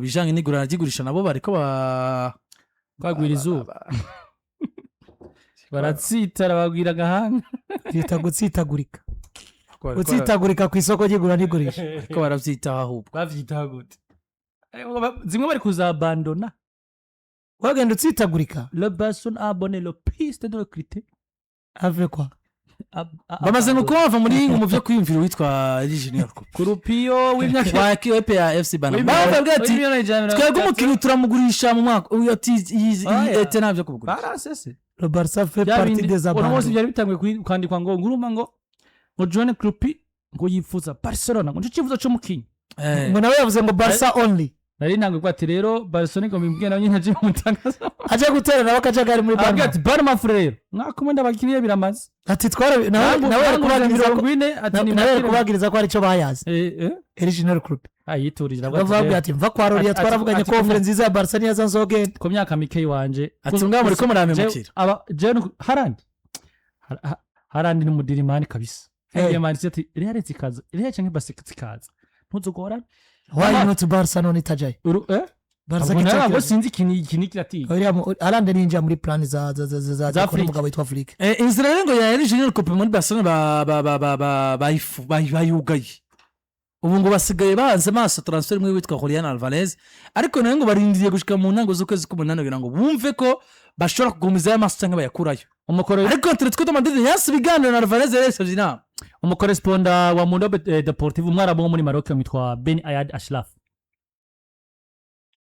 bijanye n'igurana ry'igurisha nabo bariko ba Bagwira izuba, baratsitara, bagwira agahanga. Byita gutsitagurika, gutsitagurika ku isoko ry'igura n'igurisha. Bariko baravyitaho ahubwo. Bavyitaho gute? Zimwe bari kuzabandona. Wagenda utsitagurika. Le Barcelone a abandonné le piste de recruter. Ave kwa Bamaze ngo kuba bava muri mu vyo kwiyumvira uwitwa Junior Kroupi. Kurupiyo w'imyaka wa ekipe ya FC Bana, bavuga ati twebwe umukinnyi turamugurisha mu mwaka uyu, ati iyi Oya. ete ntabyo kumugurisha. Barasese. Le Barça fait partie des Uno munsi abandons. byari bitanguye kwandikwa ngo nguruma ngo John Kroupi ngo yifuza Barcelona, ngo nico cyifuzo c'umukinyi. Ngo nawe yavuze ngo Barça only. Nari ntanguye kuvuga ati rero Barcelona ngo bimbwiye nawe nyine aje mu tangazo. Aje gutera nawe akajagari muri Arabwira Barma. ati Barma rero mwaka umwe ndabakiriye biramaze. Ati twara nawe nawe ari kubagiriza ko 40 ati ni nawe ari kubagiriza ko hari icyo bayazi. Original Kroupi. Ayiturije aravuga ati bavuga rero, ati mva kwa Roriya, twaravuganye ko offre nziza ya Barça niyaza nzogenda. Ku myaka mike wanje. Ati ngaho muriko murampemukira. Aba jewe Harandi Harandi ni umudirimani kabisa. Yagiye ati Real zikaza, Real canke Barca zikaza, ntuzogorane. Why not Barça none itajayo? Uru Barça Ubwo nawe kitakira. Sinzi ikintu kiratiga. Uriya Haaland ninjira muri plan za Za za Flick. umugabo witwa Flick. Inzira rero ngo ya Junior Kroupi muri Barcelona ba ba ba ba ba bayugaye ubu, ngo basigaye bahanze amaso transfer imwe witwa Julian Alvarez, ariko nawe ngo barindiriye gushika mu ntango z'ukwezi k'umunani kugira ngo bumve ko bashobora kugumizayo amaso cyangwa bayakurayo. Ariko Atletico de Madrid yanse ibiganiro na Alvarez, yari yasabye inama. Umucorrespondant wa Mundo Deportivo, umwarabu wo muri Maroc witwa Ben Ayad Ashraf,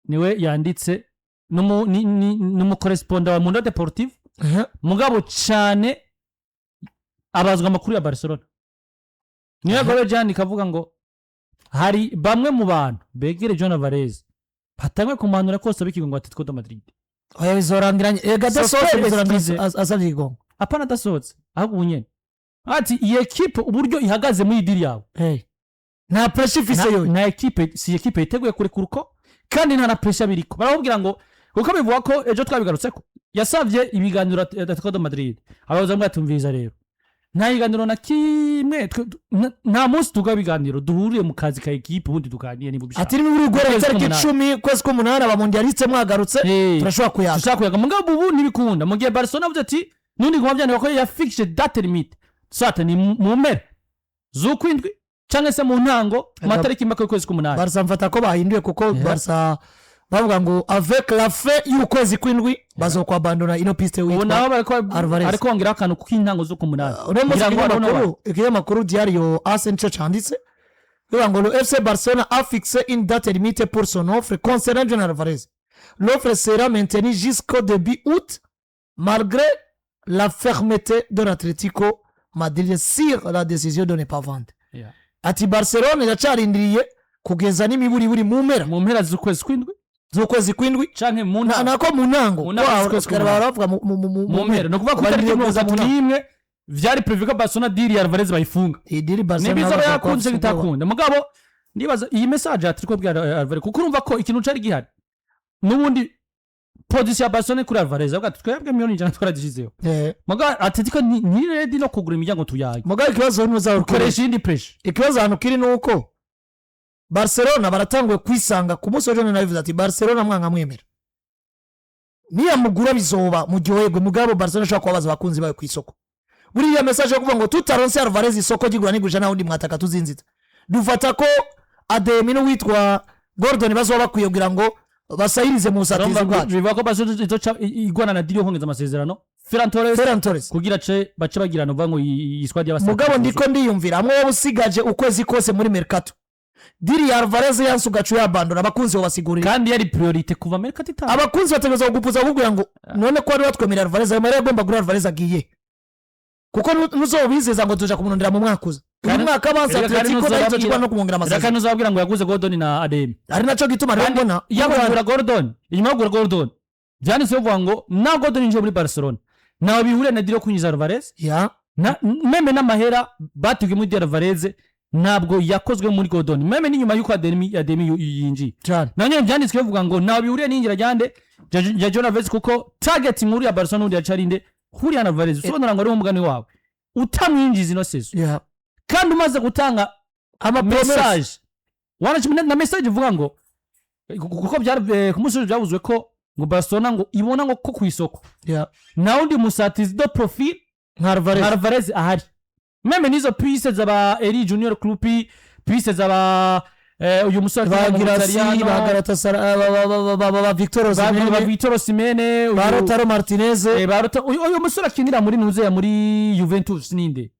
niwe yanditse, n'umucorrespondant wa Mundo Deportivo, mugabo cyane abazwa amakuru ya Barcelona, niyo yagoreje yandika avuga ngo hari bamwe mu bantu begere John Alvarez batanguye kumuhanura kose bikigo ngo Atletico de Madrid. Oya, bizorangiranye ega adasohotse. Sophie Bizorangira Eskize. asabye igongo. Apana adasohotse, ahubwo ubu nyene ati iyi ekipe uburyo ihagaze muri iyi deal yawe, Hey. Nta pressure ifise yo. Nta ekipe, si ekipe yiteguye kurekura uko, kandi nta na pressure biriko. Baramubwira ngo kuko bivuga ko ejo twabigarutse ko yasabye ibiganiro Atletico de Madrid, abayobozi bamwe batumviriza rero nta biganiro na kimwe, nta munsi tuga ibiganiro, duhuriye mu kazi ka ekipe ubundi tuganire niba ubishaka. Ati ni muri guhera Ukwezi itariki k'umunani. 10 kwezi k'umunani, abamondialiste mwagarutse, turashobora kuyaga. Dushaka kuyaga, mugabo ubu ntibikunda. Mu gihe Barcelona avuze ati nundi ngoma byandika ko yafixe date limite, soit ni mu mpera z'ukwindwi cyangwa se mu ntango mu matariki make y'ukwezi k'umunani. Barca mfata ko bahinduye, kuko Barca bavuga ngo avec la fin y'ukwezi kw'indwi bazokwabandona ino piste Ubu witwa nabo bariko Alvarez. ariko bongeraho akantu k'intango z'ukumunani. Uno munsi Kugira ngo babone. ikinyamakuru Diario AS nico canditse, bivuga ngo le FC Barcelona a fixé une date limite pour son offre concernant Julian Alvarez. L'offre sera maintenue jusqu'au début août malgré la fermeté de l'Atlético Madrid sur la décision de ne pas vendre. Ati Barcelona iracarindiriye kugeza n'imiburiburi mu mpera mu mpera z'ukwezi kw'indwi z'ukwezi kw'indwi canke mu ntango. Nako mu ntango. Mu ntango z'ukwezi k'umunani. Baravuga mu Mu mpera, ni ukuvuga ku itariki Barindiriye mirongo kugeza mu itatu ntango. n'imwe vyari prévu ko Barcelona deal ya Alvarez bayifunga. Iyi deal Barcelona Niba izaba bavuga ko yakunze bafise ubwoba. bitakunda, mugabo ndibaza iyi message ati ko bwa Alvarez, kuko urumva ko ikintu cari gihari n'ubundi position ya Barcelona kuri Alvarez, avuga ati twebwe 100 miliyoni twarazishizeho, mugabo Atletico ni ready no kugura imiryango tuyaye. Mugabo ikibazo ntuzaba ukoresha iyindi pressure. Ikibazo ahantu kiri ni uko Barcelona baratanguye kwisanga. Ku munsi w'ejo nabivuze ati Barcelona mwanga mwemera niyamugura bizoba muryoherwe, mugabo Barcelona ishobora kubabaza abakunzi bayo ku isoko. Buriya message yo kuvuga ngo tutaronse Alvarez, isoko ry'igura n'igurisha nta wundi mwataka tuzinzita, dufata ko Adeyemi n'uwitwa Gordon bazoba bakwiye kugira ngo basahirize mu busatirizi bwacu. Bivuga ko Barcelona izoca igwana na deal yo kongeza amasezerano Ferran Torres. Ferran Torres. Kugira ce bace bagirana uvuga ngo iyi squad y'abasatirizi. Mugabo ndiko ndiyumvira hamwe wowe usigaje ukwezi kose muri mercato, deal ya Alvarez yanse ugaca uyabandona, abakunzi babasigurira. Kandi yari priorité kuva mercato itanu. Abakunzi bategereza kugupuza bakubwira ngo none ko wari watwemerera Alvarez, ayo mahera agomba kuri Alvarez agiye, kuko ntuzobizeza ngo tuja kumurondera mu mwaka uza, uyu mwaka abanza. Erega kandi Atletico nayo izoca no kumwongera Reka amasezerano. ntuzababwira ngo yaguze Gordon na Adeyemi. Ari naco gituma rero Kandi mbona iyo kugura Gordon, inyuma yo kugura Gordon byanditse bivuga ngo na Gordon yinjiye muri Barcelona ntawe bihuriye na deal yo kwinjiza Alvarez. Na même n'amahera bateguye muri deal Alvarez ntabwo yakozwe muri Gordon, même n'inyuma y'uko Adeyemi yinjiye. Cyane. Na nyine byanditswe bivuga ngo ntawe bihuriye n'iyinjira ryande rya John Alvarez, kuko target nkuru ya Barcelona ubundi yacari inde? Julian Alvarez. Usobanura ngo ari umugani wawe utamwinjiza ino saison kandi umaze gutanga ama message wanashimye na message ivuga ngo Kuko byari ku munsi w'ejo byavuzwe ko ngo Barcelona ngo ibona ngo ko ku isoko nta wundi musatirizi de profil nka Alvarez. Nka Alvarez ahari. Même n'izo piste z'aba Eli Junior Kroupi, piste z'aba uyu musore ba akina mu Guirassy, Butaliyano, ba Galatasaray, ba Victor ba Osimhen, Victor Osimhen, ba Lautaro Martinez. Ba uyu musore akinira muri nuzeya muri Juventus ninde?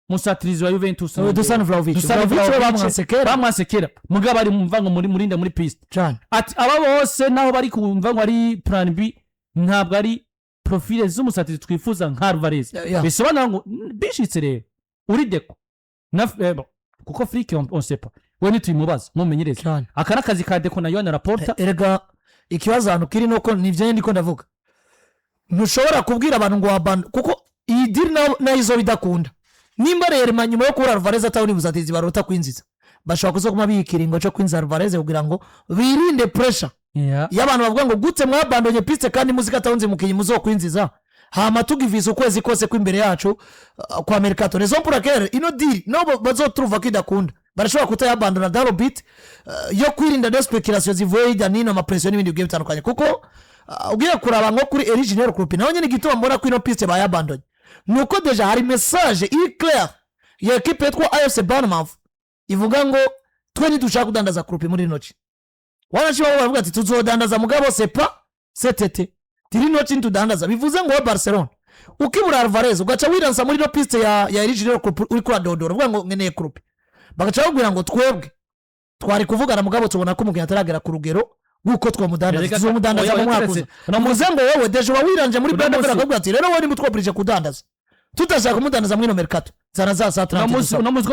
Musatirizi wa Juventus ninde? Dusan Vlahovic. Dusan Vlahovic we Vlahovic. bamwanse kera. Bamwanse kera, mugabo ari mumva ngo muri murinde muri piste. Cyane. Ati aba bose naho bari kumva ngo ari plan B, ntabwo ari profile z'umusatirizi twifuza nka Alvarez. Bisobanura ngo bishitse rero uri Deco na bon, kuko Flick on sait pas, we ntituyimubaza mumenyereze. Cyane. Aka ni akazi ka Deco na Joan Laporta. Erega ikibazo ahantu kiri nuko nibyo ndiko ndavuga, ntushobora kubwira abantu ngo wabanda, kuko iyi deal nayo izo bidakunda. Nimba rero nyuma yo kubura Alvarez atawundi musatirizi barota kwinjiza, bashobora kuzoguma biha ikiringo cyo kwinjiza Alvarez kugira ngo birinde pressure iyo abantu bavuga ngo gute mwabandonye piste kandi muzika atawunze mukinyi muzokwinjiza, hama tugivisa ukwezi kose kw'imbere yacu kwa mercato. Raison pour laquelle ino deal no bazotruva ko idakunda, barashobora kutayabandona dans le but yo kwirinda des spéculations zivuye hirya nino, ama pression n'ibindi bigiye bitandukanye. Kuko ugiye kuraba nko kuri Eli Junior Kroupi, nawe nyine igituma mbona ko ino piste bayabandonye nuko déjà hari message iri claire ya equipe yitwa AFC Bournemouth ivuga ngo twe ntidushaka kudandaza Kroupi muri rino ci. Wanashima baravuga ati tuzodandaza, mugabo c'est pas cet été, rino ci ntitudandaza. Bivuze ngo we Barcelona ukibura Alvarez ugaca wiransa muri ino piste ya Eli Junior Kroupi, uri kuradodora uvuga ngo nkeneye Kroupi, bagaca bakubwira ngo twebwe twari kuvugana, mugabo tubona ko umukinnyi ataragera ku rugero rw'uko twamudandaza, Erega- tuzomudandaza oya, mu mwaka keretse- uza. Bivuze ngo wowe déjà uba wiranje muri Uno Brenda, munsi- akakubwira ati rero wowe niba utwoburije kudandaza, tutashaka kumudandaza muri ino mercato, zana za saa Uno 30 munsi dusaba. Uno munsi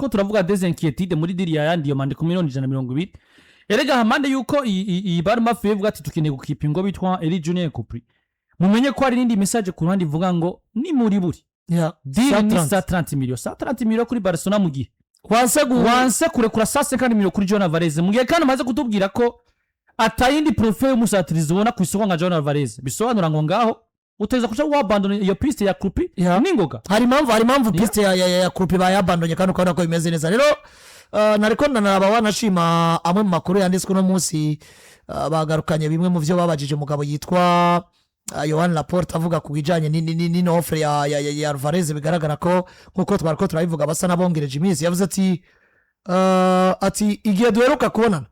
ko turavuga des inquiétudes muri deal ya yandi Diomande ku miliyoni 120. Erega hamande yuko iyi Bournemouth ivuga ati tukeneye gukipa ingo bitwa Eli Junior Kroupi, mumenye ko hari n'indi message ku ruhande ivuga ngo ni muri buri deal ni 130. 130 millions, 130 millions kuri Barcelona, mu gihe wanse wanse kurekura 150 millions kuri Julian Alvarez, mu gihe kandi umaze kutubwira ko atayindi profil y'umusatirizi ubona ku isoko nka Julian Alvarez. Bisobanura ngo ngaho uteza kuca wabandona iyo piste ya Kroupi n'ingoga. Hari impamvu piste ya Kroupi bayabandonye, kandi ukabona ko bimeze neza. Rero nariko ndanaraba, wanashima amwe mu makuru yanditswe uno munsi, bagarukanye bimwe mu byo babajije umugabo yitwa Joan Laporta, avuga ku bijanye n'ino offre ya Alvarez. Bigaragara ko nkuko twari ko turabivuga, basa n'abongereje iminsi. Yavuze ati igihe duheruka kubonana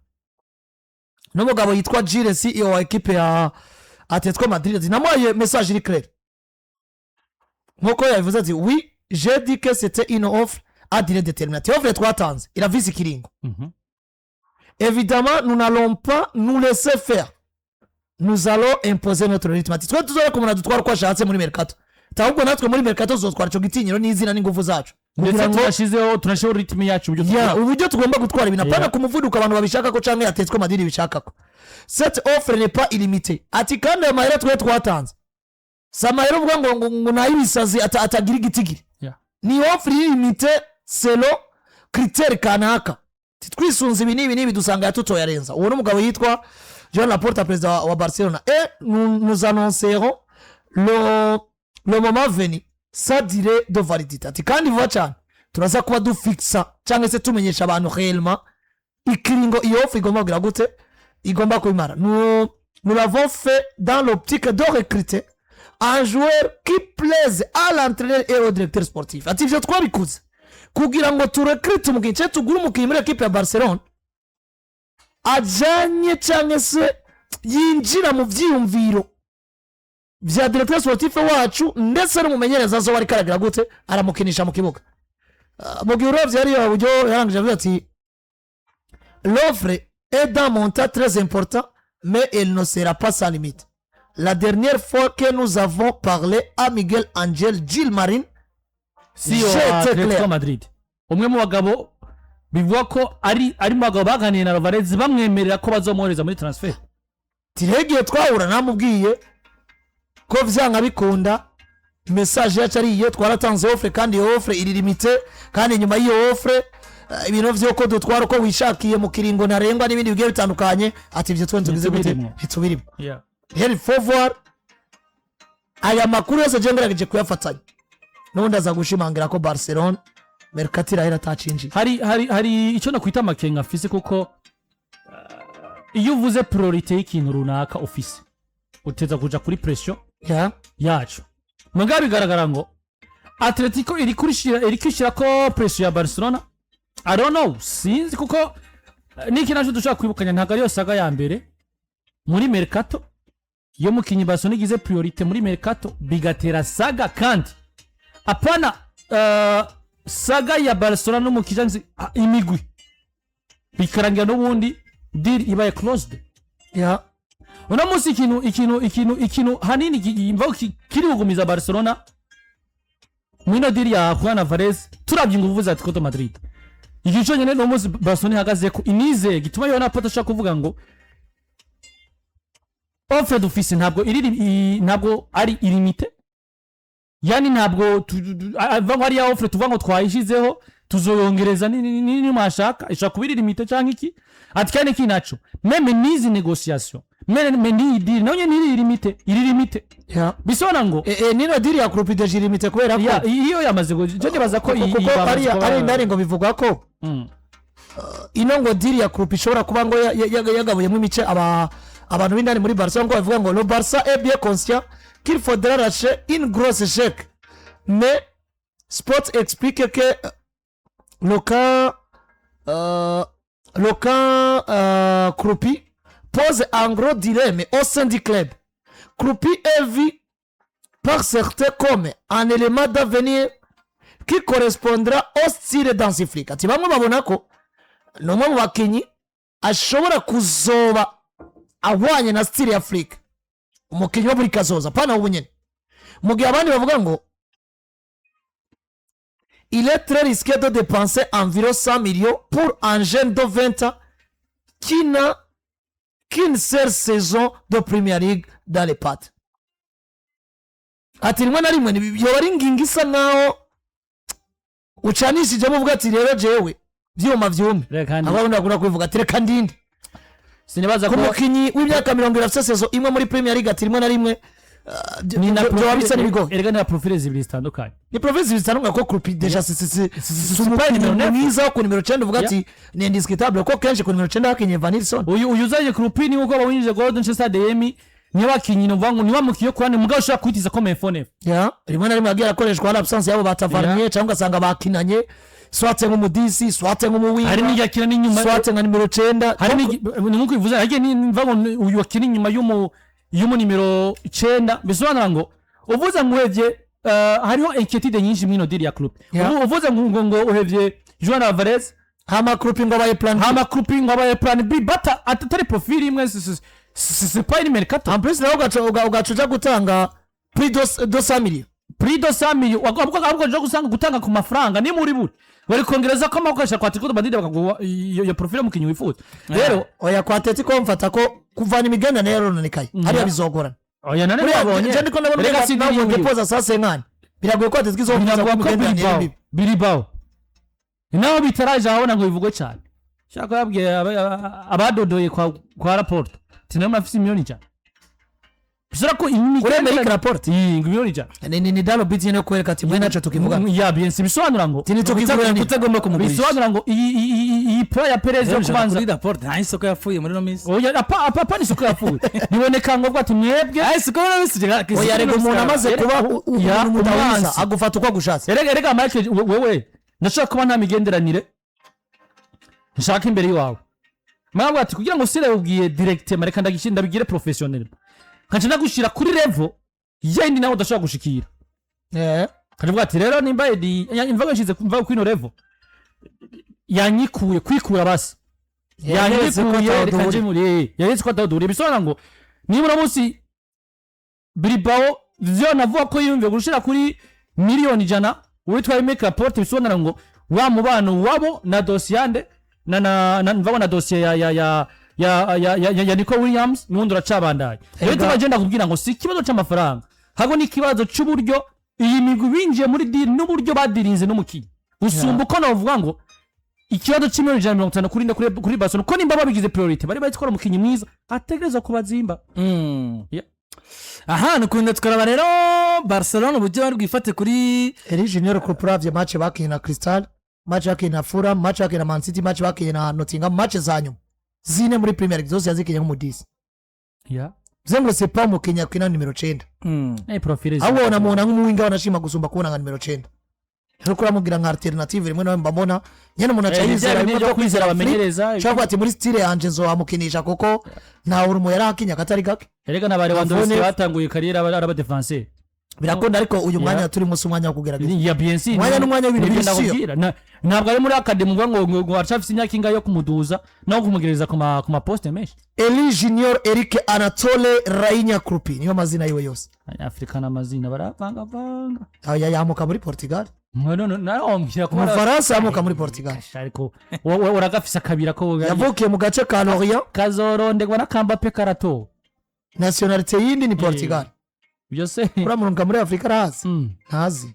n'umugabo yitwa Gilles, CEO wa ekipe ya Atletico Madrid, ati namuhaye message iri claire. Nkuko yabivuze ati oui, j'ai dit que c'était une offre à durée déterminée, ati offre twatanze iravise ikiringo. Évidemment, nous n'allons pas nous laisser faire, nous allons imposer notre rythme, ati twe tuzoreka umuntu adutwara uko ashatse muri mercato, ahubwo natwe muri mercato tuzotwara ico gitinyiro n'izina n'ingufu zacu ndetse kugira ngo tunashizeho rythme yacu uburyo ya uburyo tugomba gutwara ibintu, apana ku muvuduko abantu babishaka ko canke Atletico Madrid bishaka ko. Cette offre n'est pas illimitée, ati kandi ayo mahera twe twatanze si amahera uvuga ngo nayibisazi atagira igitigiri. Ni offre illimitée selon critère kanaka. Ati twisunze ibi n'ibi n'ibi, dusanga yatutoyarenza. Uwo ni umugabo yitwa Joan Laporta, perezida wa Barcelona. Et nous, nous annoncerons le moment venu sa durée de validité, ati kandi vuba cyane turaza kuba dufixa cyangwa se tumenyesha abantu réellement ikiringo iyo offre igomba kugira gute, igomba kubimara. Nous l'avons fait dans l'optique de recruter un joueur qui plaise à l'entraîneur et au directeur sportif, ati ivyo twabikoze kugira ngo turekrite umukinnyi cyangwa tugure umukinnyi muri ekipe ya Barcelone ajanye cyangwa se yinjira mu vyiyumviro vya directeur sportif wacu ndetse n'umumenyereza azoba ariko aragira gute, aramukinisha mu kibuga. Ah, mu gihe uravye hariya buryo yarangije avuga ati l'offre est d'un montant très important, mais elle ne sera pas sans limite. La dernière fois que nous avons parlé à Miguel Angel Gil Marin, CEO wa j'étais Atletico clair. Madrid, umwe mu bagabo bivuga ko ari mu bagabo baganiriye na Alvarez bamwemerera ko bazomwohereza muri transfer. Tiregiye twahura namubwiye ko vyanga bikunda message yacu ari iyo twaratanze offre, kandi iyo offre iri limitée, kandi nyuma y'iyo offre ibintu vy'uko dutwara uko wishakiye mu kiringo ntarengwa n'ibindi bigiye bitandukanye, ati ivyo twe tugize gute, Ntitubirimo. ntitubirimo. Rero faut voir aya makuru yose je ngerageje kuyafatanya, n'ubundi aza gushimangira ko Barcelona mercato irahera atacinjiye. Hari icyo nakwita amakenga afise, kuko Iyo uvuze priorité y'ikintu runaka ufise, uteza kuja kuri pression yacu. Mugabo bigaragara ngo Atletico iri kwishira ko pression ya Barcelona. I don't know, sinzi, kuko niki naco dushobora kwibukanya, ntabwo ariyo saga ya mbere muri mercato iyo mukinyi Barcelona igize priorité muri mercato bigatera saga. Kandi apana saga ya Barcelona n'umukinya nzi imigwi, bikarangira n'ubundi deal ibaye closed. Uno munsi ikintu hanini mva kiri kugumiza Barcelona mwino deal ya Julian Alvarez, turavye inguvu za Atletico de Madrid, iki cyonyine no munsi Barcelona ihagaze ko inizeye gituma Joan Laporta ashaka kuvuga ngo offre dufise ntabwo iri ntabwo ari illimitée, yani ntabwo avuga ngo ari ya offre tuvuga ngo twayishizeho, tuzoyongereza ni mwashaka, ishobora kuba iri limitée canke iki. Ati kandi iki naco, même n'izi négociation, même n'iyi deal nayo nyene iri limitée, iri limitée. Bisobanura ngo Nino deal ya Kroupi déjà iri limitée kubera ko ya iyo yamaze je nibaza ko kuko bamaze ariya ari indani ngo bivuga ko ino ngo deal ya Kroupi ishobora kuba ngo yagabuyemo imice aba abantu b'indani muri Barca, ngo bavuga ngo le Barça est bien conscient qu'il faudra lâcher une grosse chèque, mais Sport explique que le cas Kroupi pose un gros dilemme au sein du club. Kroupi est vu par certains comme un élément d'avenir qui correspondra au style d'Hansi Flick. Ati bamwe babona ko ni umwe mu bakinnyi ashobora kuzoba ahwanye na style ya Flick, umukinnyi wo muri kazoza, pana ubu nyene, mu gihe abandi bavuga ngo il est très risqué de dépenser environ 100 millions pour un jeune de 20 ans qui n'a qu'une seule saison de Premier League dans les pattes. Ati rimwe na rimwe yoba ari ingingo isa nkaho ucanishijemo, uvuga ati rero jewe vyuma vyume. Reka abandi bakunda kubivuga ati reka ndinde sinibaza ku ko mukinyi w'imyaka 20 afite saison imwe muri Premier League. Ati rimwe na rimwe ni na byoba bisa n'ibigoye. Erega ni na profile zibiri zitandukanye. Ni profile zitandukanye, ko Kroupi déjà si pas umukinnyi nimero 9. mwiza wo ku nimero 9, uvuga ati ni indiscutable, ko kenshi ku nimero 9 hakinye Evanilson. Uyu uzanye Kroupi ni uko bawinjije Gordon Chester Adeyemi, niyo bakinyi numva ngo niba mukiyo kurane, mugabo ushobora kwitiza ko mefone. Ya, rimwe na rimwe yagiye arakoreshwa hari absence yabo batavaranye, cyangwa ugasanga bakinanye soit nk'umudisi, soit hari nk'umuwinga, n'igihe akina n'inyuma, soit nka nimero 9. Hari ni nkuko bivuze, hagiye nimva ngo uyu akina inyuma y'umu nimero 9, bisobanura ngo uvuze ngo uhevye hariho inquiétude nyinshi mwino deal ya Kroupi. Uvuze ngo uhevye Julian Alvarez, hama Kroupi ngo abaye plan B. Hama Kroupi ngo abaye plan B, bata atari profile imwe, c'est pas une mercato. En plus nawe ugaca uja gutanga prix de 100 millions. Prix de 100 millions, ahubwo nje gusanga gutanga ku mafaranga ni muri buri bari kongereza ko amakoresha kwa Atletico de Madrid bakaguha iyo profile y'umukinnyi wifuza rero. Oya, kwa Atletico mfata ko kuvana imigenderanire yarononekaye hariya bizogorana. Oya, nane Buriya babonye. je ndiko ndabona Rega umenga si nawe deal yiwe. depoza sa 50, biragoye ko Atletico izokomeza Biragoye ko imigenderanire Bilbao mibi. Bilbao naho bitaraje ahabona ngo bivugwe cyane, shaka yabwiye abadodoye kwa Laporta ati nawe murafise 100 miliyoni, bisora ko Kuri Aymeric Laporte? Iyi ngo 100 miliyoni. Ni dalo biti nyene yo kwereka ati mwe naco tukivuga. Ya bien, si bisobanura ngo Tini tukigurana. Kutagomba kumugurisha. Bisobanura ngo iyi plan ya Perez yo kubanza kuri Laporte nta isoko yapfuye muri ino minsi. Oya, apa ni isoko yapfuye, biboneka ngo ati mwebwe Ah, isoko muri ino minsi. Oya, rega umuntu amaze kuba Ya, umuntu mudahuza umwansi. agufata uko agushatse. Erega Michael, wewe ndashaka kuba nta migenderanire nshaka imbere iwawe, mwabwo ati kugira ngo sire ubwiye directement, reka ndagishyira ndabigire professionnel, nkaca ndagushira kuri level yindi nawe udashobora gushikira. Kavuga ati rero nimba edi imva yashize kumva kuri ino level yanyikuye kwikura basi. Yeretse ko Yanyikuye, ataho reka nje duhuriye. muri yeretse ko ataho duhuriye. Bisobanura ngo niba uno munsi Bilbao vyo navuga ko yiyumviye gushira kuri 100 miliyoni witwa Aymeric Laporte, bisobanura ngo wa mubano wabo na dosiyande na mvago na dosiye ya Nico Williams n'ubundi uracabandanya. Rero tubagenda kubwira ngo si ikibazo c'amafaranga, ahubwo ni ikibazo c'uburyo iyi migwi binjiye muri deal n'uburyo badirinze n'umukinnyi, gusumba uko navuga ngo ikibazo c'150 miliyoni kuri Barcelona, ko nimba babigize priorité bari bazi ko ari umukinnyi mwiza ategerezwa kubazimba. Yeah. Aha ni ukunda tukaraba rero Barcelona uburyo bari bwifate kuri Eli Junior Kroupi, uravye match bakinye na Crystal, match bakinye na Fulham, match bakinye na Man City, match bakinye na Nottingham, match za nyuma. 4 muri Premier League zose yazikinye nk'umu 10. Bivuze ngo c'est pas umukinnyi akina nimero 9. Eh, profile Ahubwo wanamubona nk'umu winger, wanashima gusumba kubona nka nimero 9. Rero kuramubwira nka alternative, rimwe nawe mbabona nyene umuntu aca yizera bimwe byo byo kwizera Flick. abamenyereza. Ushobora kuvuga ati muri style yanje nzohamukinisha, kuko nta urumo yari akinye akatari gake. Erega na ba Lewandowski Avone- batanguye carrière ari aba défenseur. Birakunda, ariko uyu mwanya turi munsi, umwanya wo kugerageza. Ya, bien sûr. Umwanya n'umwanya w'ibintu Nibyo biri sûr. ndakubwira. Ntabwo ari muri academy ngo aracafise imyaka ingahe yo kumuduza no kumugereza ku ma poste menshi. Eli Junior Eric Anatole Rainya Krupi niyo mazina yiwe yose. Abanyafurika n'amazina baravangavanga. Aya yamuka muri Portugal. None nawe wambwira ko Umufaransa yamuka muri Portugal. Ariko wowe uragafise akabira ko Yavukiye mu gace ka Lorient. Kazorondegwa na Kambape karato. Nationalité yindi ni Portugal. Byose. Uramurunga muri Afurika arahazi? Ntazi.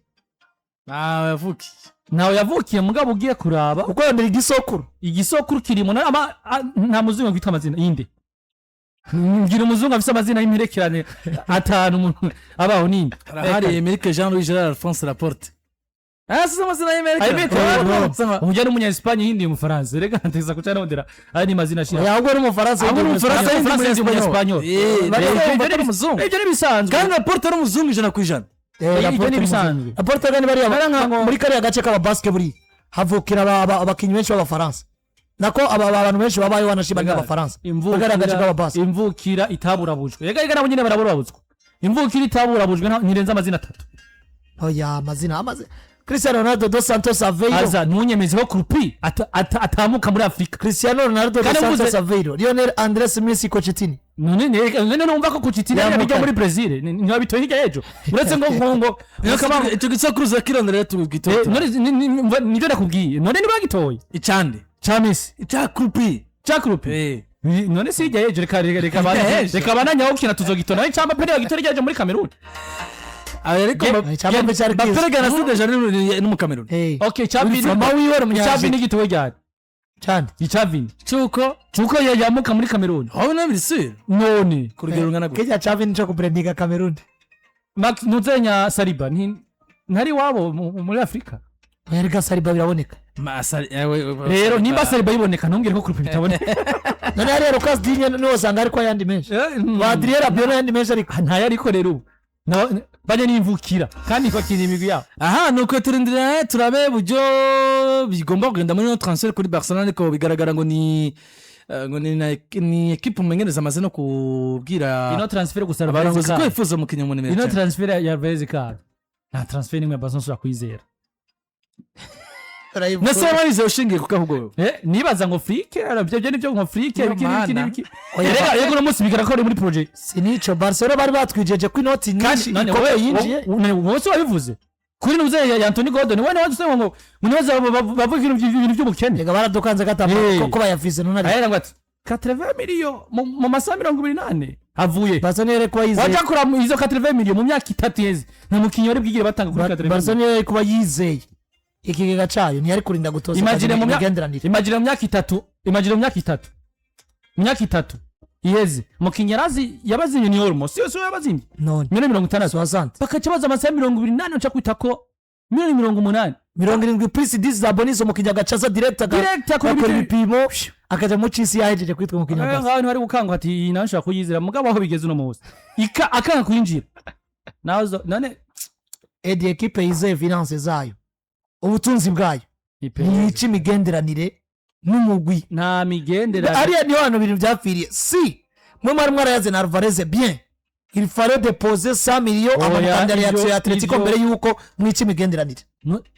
Ntawe yavukiye. Ntawe yavukiye, mugabo ugiye kuraba Kuko yondera igisokuru. Igisokuru kirimo nta muzungu witwa amazina yinde. Ngira umuzungu afise amazina y'imperekerane atanu umuntu abaho ninde? Harahari Emerick Jean Louis Gerard Alphonse Laporte. Ah, si amazina y'Emerick. Emerick. Sama. Umujyana n'umunya-Espagne yindi umufaransa, reka nteza kuca nondera aya ni mazina ashira. Oya, ahubwo ni umufaransa. Ahubwo ni umufaransa yindi. Umufaransa yindi umunya-Espagnol. Bumva ko ari umuzungu. Ibyo ni bisanzwe. Kandi Laporte ari umuzungu 100%. Ibyo ni ibisanzwe. Laporte ni bariya Bariya muri kariya gace k'ababasike, buriya havukira abakinnyi benshi b'abafaransa, nako abantu benshi babayeho wanashima n'abafaransa muri kariya gace Imvukira k'ababasike. Imvukira itaburabujwe, reka nabo nyine baraburabuzwa. Imvukira itaburabujwe ntirenze amazina atatu. Oya, amazina Cristiano Ronaldo dos Santos Aveiro. Aza ntunyemeze ko Krupi atamuka muri Afurika. Cristiano Ronaldo dos Kandi Santos Aveiro, Lionel Andres Messi Cochettini. None numva ko kucitini Yamuka. bijya muri Brazil ntibabitoye hirya y'ejo, uretse ngo Icyo gisokuruza kirondera tugitoto. None nibyo nakubwiye, none ntibagitoye. Icande. Ca Messi. Icya Krupi. Ca Krupi. None si hirya y'ejo, reka Hirya y'ejo. reka bananyaho gukina tuzogitora nayo camba pere bagitora hirya y'ejo muri Cameroon. Ariko Icya Mbappe cyari Mbappe kiza. gana si déjà n'umukameruni. Hey. Okay, ca Vini. Mama wiwe ni Ca Vini umunyajeri. gitowe ryari? Cyane. Ica Vini. Cyuko Cuko yamuka muri Cameroon. aho na biri sûr. None Ku rugero rungana gutya. Kenya ca Vini cyo kubrandinga Cameroon. Max ntuzenya Saliba ntari wabo muri Afurika. Oya, rega Saliba biraboneka. Rero nimba Saliba yiboneka, ntumbwire ko Krupi bitaboneka. None hariya Lucas Digne niwe usanga ariko ayandi menshi, ba Adrien Rabiot n'ayandi menshi, ariko Ntayo, ariko rero ubu bajya n'imvukira kandi bakina imigwi yabo. Aha nuko turindira turabe buryo bigomba kugenda muri no transfert kuri Barcelona, ariko bigaragara ngo ni ni équipe umumenyereza amaze no kubwira Ino transfert gusa abarongozi ko Alvarez yifuza umukinnyi mu nimero ino 9. Transfert ya Alvarez card, nta transfert n'imwe ya Barcelona ushobora kwizera. Nase warize ushingiye ku kahugo wewe? Nibaza ngo Flick arabyo, byo nibyo ngo Flick Niyo ibiki n'ibiki mana. n'ibiki. Rega yego, uno munsi bigaragara ko ari muri projet. Sinico Barcelona bari batwijeje ko inoti nyinshi None ikomeye yinjiye. Wowe wabivuze kuri nuze ya Anthony Gordon, wowe niwe wavuze ngo nibaza bavuga ibintu by'ubukene. Rega baradukanze gatama ko bayafise none ari Ahera ngo ati 80 miliyo mu masaha 28 avuye. Barcelona yari kuba yizeye. Wajya kura izo 80 miliyo mu myaka 3 iheze, nta mukinnyi wari bwigire batanga kuri 80 miliyo. Barcelona yari kuba yizeye ikigega cayo, ntiyari kurinda gutoza Imagine mu myaka imigenderanire. Imagine mu myaka 3, imagine mu myaka 3 iheze, umukinnyi yarazi yabazinye ni Olmo, si yo yabazinye None miliyoni 60. 60. Bakaca baza amasaha 28, uca kwita ko miliyoni 80. 70 plus 10 za bonus, umukinnyi agacaza direct Direct akora akora ibipimo, akaja mu cisi yahejeje kwitwa umukinnyi wa Barca. Ngaho ntibari gukangwa ati iyi nawe nshobora kuyizera, mugabo aho bigeze uno munsi akanga kwinjira nawe none. Edi, ekipe yizeye finance zayo, ubutunzi bwayo, ntiyica imigenderanire n'umugwi. Nta migenderanire. Ariya niho hantu ibintu byapfiriye. Si mwe mwari mwarayaze na Alvarez, bien, il fallait déposer 100 millions Oya, amamukandida reaction ya Atletico ibyo- mbere yuko mwica imigenderanire.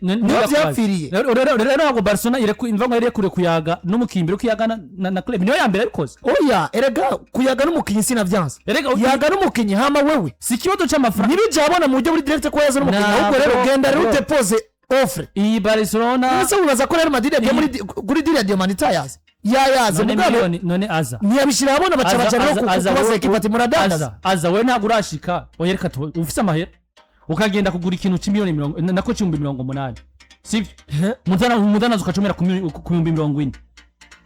Niho byapfiriye. Rero ntabwo Barcelona imva ngo irekure kuyaga n'umukinnyi mbere kuyaga na club, niyo ya mbere yabikoze. Oya, erega kuyaga n'umukinnyi sinavyanse. Erega Yaga n'umukinnyi, hama wewe si ikibazo c'amafaranga. ntibijabona mu buryo buri direct ko yaza n'umukinnyi, ahubwo rero genda rero utepose offre. Iyi Barcelona Ese wibaza ko Real Madrid yagiye kuri deal ya Diomande itayazi? Yayaze. None Mugabo miliyoni none aza ntiyabishyira ahabona, baca baca rero kubaza ekipa ati muradandaza. Aza we ntabwo urashika. Oya, reka ufise amahera ukagenda kugura ikintu c'imiliyoni mirongo nako c'80,000, sibyo? Umudanazi ukacomera ku 40,000.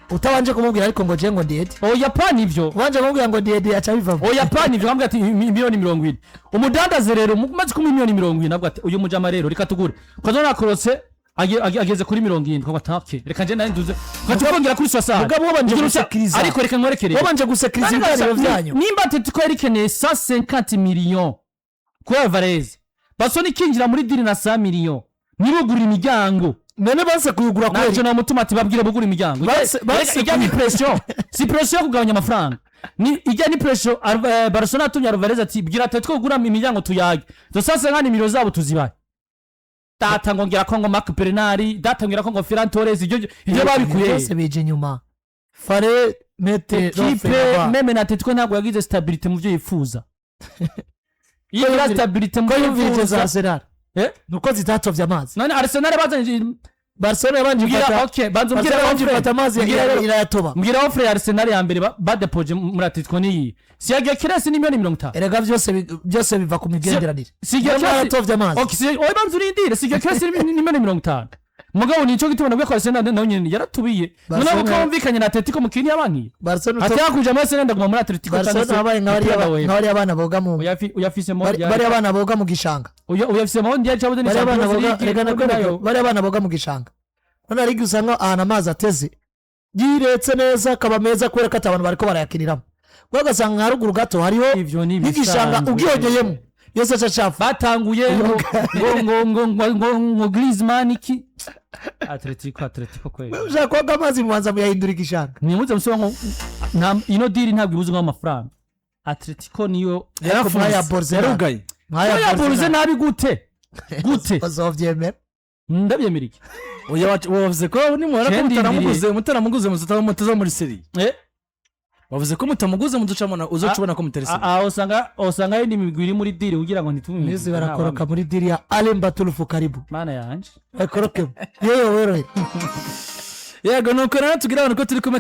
Utabanje kumubwira ariko ngo je ngo ndi Edi. Oya, pani ivyo. Ubanje kumubwira ngo ndi Edi, aca bivamo. Oya, pani ivyo. Bambwira ati miliyoni 40, umudandaze rero mumaze kumuha miliyoni 40, nabwo ati uyu mujama rero reka tugure, ukazona nakorotse. Ageze kuri 70 ngo atake, reka nje nari nduze ugaca ukongera kuri 60. Mugabo wabanje Ugira gusekiriza. Ariko reka nkwerekere. Wabanje gusekiriza ibiganiro byanyu. Nimba Atletico yari ikeneye 150 millions kuri Alvarez, Barcelona ikinjira muri deal na 100 millions, ntibugure imiryango. None banse kuyugura Ntacyo kubera namutuma ati babwire bugure imiryango. Base Ijya ni pression, si pression yo kugabanya amafaranga, ni ijya ni pression. Barcelona yatumye Alvarez ati: "Bwira Atletico kugura imiryango tuyage, izo 150 millions zabo tuzibaye." Data ngo ngira ko ngo Marc Bernal, data ngira ko ngo Ferran Torres, ibyo babikuye. Byose bije inyuma, fallait mettre Ekipe même na Atletico ntabwo yagize stabilité mu byo yifuza. Iyo igira stabilité mu ko byo yumvirije za yifuza. Arsenal. Eh? Nuko zitatovye amazi. None Arsenal bazanye Barcelona yabanje mbwira ifata okay, banza umbwire Barcelona yabanje offre. ifata amazi Mbwira irayatoba. Mbwira offre ya Arsenal ya mbere badepoje muri Atletico niyi si ya Gyökeres ni miliyoni 50. Erega byose biva ku migenderanire. Si Gyökeres Mwaratovye amazi. Okay, si oya, banza urindire, si Gyökeres ni miliyoni 50. Mugabo nico gituma nabwo ko Arsenal nayo nyene yaratubiye none Barcelona- ko bumvikanye na Atletico mu kindi yabankiye Barcelona ati yakuja muri Arsenal, ndaguma muri Atletico. Barcelona yabaye nka bariya bana boga mu Uyafise mo bariya bana boga mu gishanga. Uyafise mo ndiya cyabuze ni Bariya bana Champions boga League. Reka nakwereke. Nayo. Bariya bana boga mu gishanga, none hari igihe usanga ahantu amazi ateze yiretse neza, akaba meza kubera ko ati abantu bariko barayakiniramo, we ugasanga nka haruguru gato hariho Ivyo ni nk'igishanga ibisanzwe. ugiyongeyemo yose aca acafu. Batanguye ngo Griezmann iki, Atletico kweli. Ushaka koga amazi mubanza muyahindura igishanga. Nimuze musoma ngo nta ino deal ntabwo ibuzwa amafaranga, Atletico niyo. Ariko mwaya Yarafunze. Barcelona. Yarugaye. Mwaya Yaburuze nabi gute gute? Bazovyemera. Ndabyemera iki? Oya, wavuze ko nimubona ko Jendi. mutaramuguze mutaza muri Serie. Eh. Wavuze ko mutamuguze muducamona uzoca ubona ko mutari Serie. Ah, usanga ari n'imigwi iri muri deal kugira ngo ntitumwinjize. Nizi barakoroka muri deal ya Alain Batulufu, karibu. Mana yanje. Bakorokemo yewe worohere. Yego, nuko rero tubwira abantu ko turi kumwe.